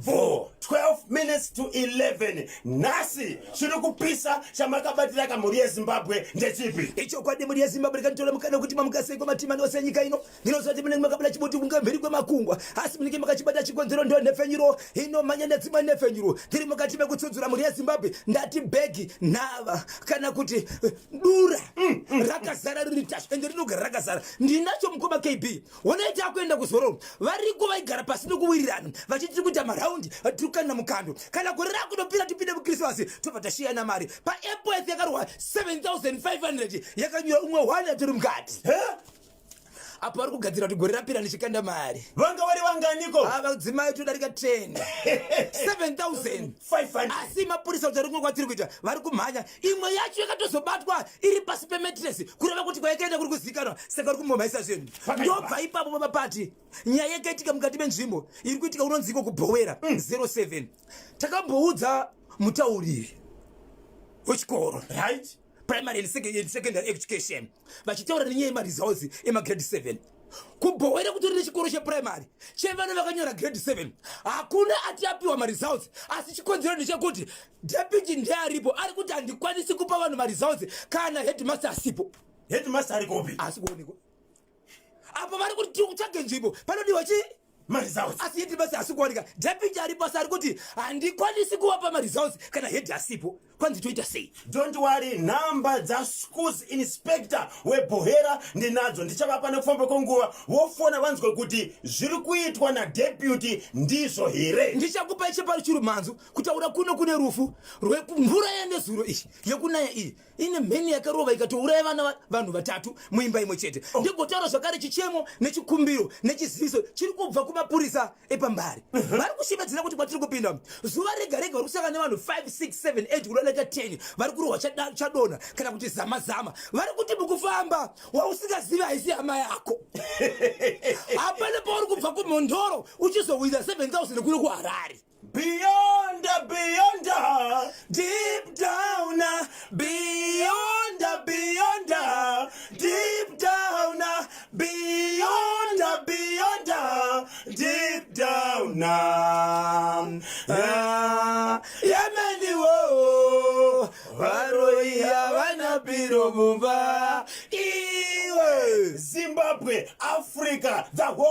Bvo 12 minutes to 11 nhasi chiri kupisa chamakabatira kamhuri yeZimbabwe ndechipi? Ichokwadi, mhuri yeZimbabwe, rikanditora mukana wekuti mamukasei kwamatimani ose enyika ino. Ndinoziva kuti munenge makabata chibuti kunge mhiri kwemakungwa, asi munenge makachibata chikonzero ndo nhepfenyuro inomhanya nedzimwe nhepfenyuro. Tiri mukati mekutsudzura, mhuri yeZimbabwe. Ndati bhegi, nhava kana kuti dura rakazara riri tashu, ende rinogara rakazara. Ndinacho, mukoma KB. Honai, takuenda kuzororo. Variko vaigara pasi nokuwirirana vachiti tiri kuita maraundi, tiri kukanira mukando. Kana gore rakutopira, tipinde muKrismasi, tobva tashiyana mari. PaEpworth yakarohwa 7500 yakanyura umwe 1 atori mukati. Apo vari kugadzira kuti gore rapera ndichikanda mari. Vanga vari vanganiko? Vadzimai todarika 10, 7000. 500. Asi mapurisa kuti rimwe kwatiri kuita vari kumhanya. Imwe yacho yakatozobatwa iri pasi pemattress, kureva kuti kwayakaenda kuri kuzivikanwa, saka vari kumbomhaisa zvinhu. Pakaipa. Ndobva ipapo papapati nyaya yakaitika mukati menzvimbo iri kuitika unonziko kuBhowera 07. Takamboudza mutauriri wechikoro, primary and secondary education, vachitaura nenyaya yemaresults emagrade 7 kuBhowera, kutori nechikoro cheprimary chevana vakanyora grade 7. Hakuna ati apiwa maresults, asi chikonzero ndechekuti deputy ndearipo, ari kuti handikwanisi kupa vanhu maresults kana headmaster asipo. Headmaster ari kupi? Asi kuonekwa apo vari kuti tiri kutsvage nzvimbo panodiwa chii? Maresults. Asi headmaster asi kuwanika. Deputy aripo, asi ari kuti handikwanisi kuvapa maresults kana head asipo. Kwanzi toita sei? Don't worry, nhamba dzaschools inspector weBhohera ndinadzo, ndichavapa nekufamba kwenguva. Vofona vanzwe kuti zviri kuitwa nadeputy ndizvo here. Ndichakupai chepari chirumhanzu. Kutaura kuno kune rufu rwemvura yanezuro iyi yekunaya iyi, ine mheni yakarova ikatouraya vana vanhu vatatu muimba imwe chete. Ndigotaura zvakare chichemo nechikumbiro nechiziviso chiri kubva kumapurisa epaMbare. Vari kushevedzera kuti kwatiri kupinda zuva rega rega vari kusangana nevanhu 5, 6, 7, 8 kudarika 10 vari kurohwa chadonha kana kuti zama zama. Vari kuti mukufamba wausingazivi haisi hama yako, hapana pauri kubva kuMhondoro uchizowira 7000 kuno kuHarare. Beyond, beyond, deep down, beyond, beyond, deep down, beyond, beyond, deep down. Ah, yemeniwo varoi havana piro mumba iwe. Zimbabwe, Africa, the whole